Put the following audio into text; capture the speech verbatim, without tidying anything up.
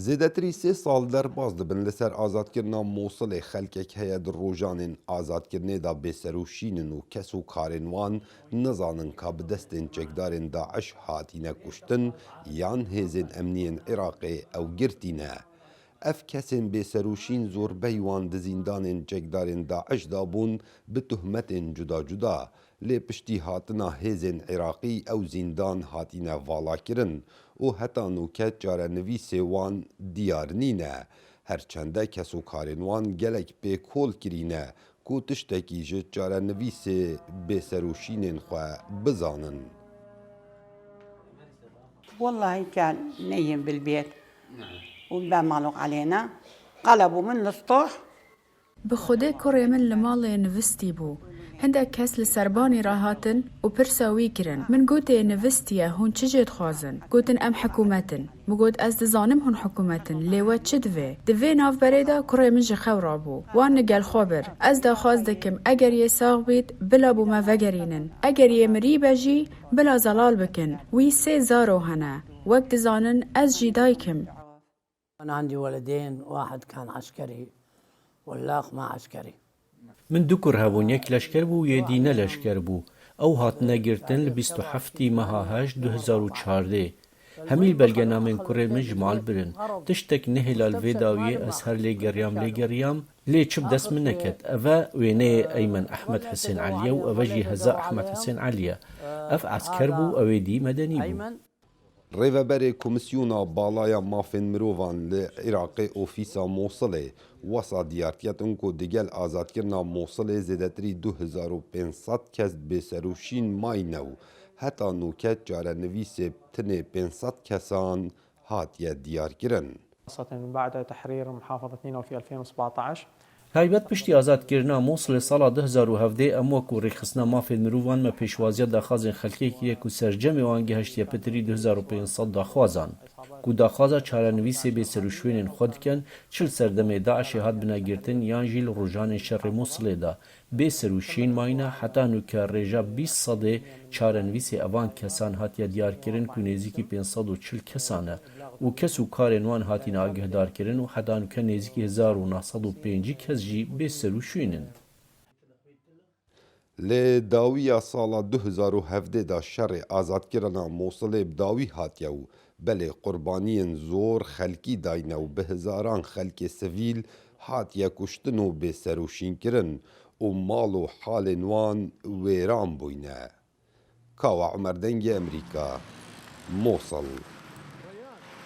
Zêdetirî sê sal derbas dibin li ser azadkirina Mosilê. Xelkek heye di rojanên azadkirinê de bêserûşîn in û kes û karên wan nizanin ka bi destên çekdarên DAIŞ hatîne kuştin yan hêzên emniyên Iraqê ew girtî ne. Ev kesên bêserûşîn zorbey wan di zîndanên çekdarên DAIŞ de bûn bi tuhmetên cuda cuda. Lê piştî hatina hêzên Iraqî ew zîndan hatine valakirin û heta nûke çarenivîsê wan diyar nîne. Her çende kes û karên wan gelek pê kol kirîne ku tiştekî ji çarenivîsê bêserûşînên xwe bizanin. والله كان نايم بالبيت وبان مغلوق علينا، قلبوا من السطوح. Bi Xwedê kurê min li malê nivistî bû. Hindek kes li serbanî re hatin û pirsa wî kirin. Min gotê, nivistî ye, hûn çi jê dixwazin? Gotin, em hikûmet in. Min got, ez dizanim hûn hikûmet in, lê we çi divê? Di vê navberê de kurê min ji xew rabû. Wan li gel xwe bir. Ez daxwaz dikim, eger yê sax bît, bila bo me vegerînin. Eger yê mirî be jî, bila zelal bikin. Wî sê zaro hene. Wek dizanin, ez jî dayk im. أنا عندي ولدين، واحد كان عسكري والآخ ما عسكري. Min du kur hebûn, yek leşker bû û yê dî ne leşker bû. Ew hatine girtin li bîst û heftî meha heşt du hezar û çardeh. Hemî li belgenamên kurê min ji mal birin. Tiştek nehêla li vê dawiyê ez her lê geriyam lê geriyam, lê çi bi dest min neket. Eve wêneyê Eymen Ehmed Hisên Elî ye û eve jî heza Ehmed Hisên Elî ye. Ev esker bû, ew ê dî medenî bû. Rêveberê Komîsyona Bala ya Mafên Mirovan li Iraqê Ofîsa Mosilê wesa diyar ket ku digel azadkirina Mosilê zêdetirî du hezar û pênc sed kes bêserûşîn mayne û heta nûke çarenivîsê tinê pênc sed kesan hatiye diyarkirin. خاصة بعد تحرير محافظة نينوى في ألفين وسبعطعش. Taybet piştî azadkirina Mosilê sala du hezar û hevdeh, em wekû Rêxistina Mafên Mirovan me pêşwaziya daxwazên xelkê kiriye ku sercemê wan gihiştiye pitirî du hezar û pênc sed daxwazan, ku daxwaza çarenivîsê bêserûşwênên xwe dikin, çi li serdemê DAIŞê hat bine girtin yan jî li rojanên şerê Mosilê de bê serûşîn mayne, heta nûke rêja bîst sedê çarenivîsê evan kesan hatiye diyarkirin ku nêzîkî pênc sed û çil kesan e û kes û karên wan hatine agihdarkirin û heta nûke nêzîkî hezar û neh sed û pêncî kes jî bê serûşîn in. Li dawiya sala du hezar û hevdeh de şerê azadkirina Mosilê bi dawî hatiye û belê qurbaniyên zor xelkî dayne û bi hezaran xelkê sivîl hatiye kuştin û bêserûşînkirin û mal û halên wan wêran bûyne. Kawa Umer, Dengê Emerîka, Mosil.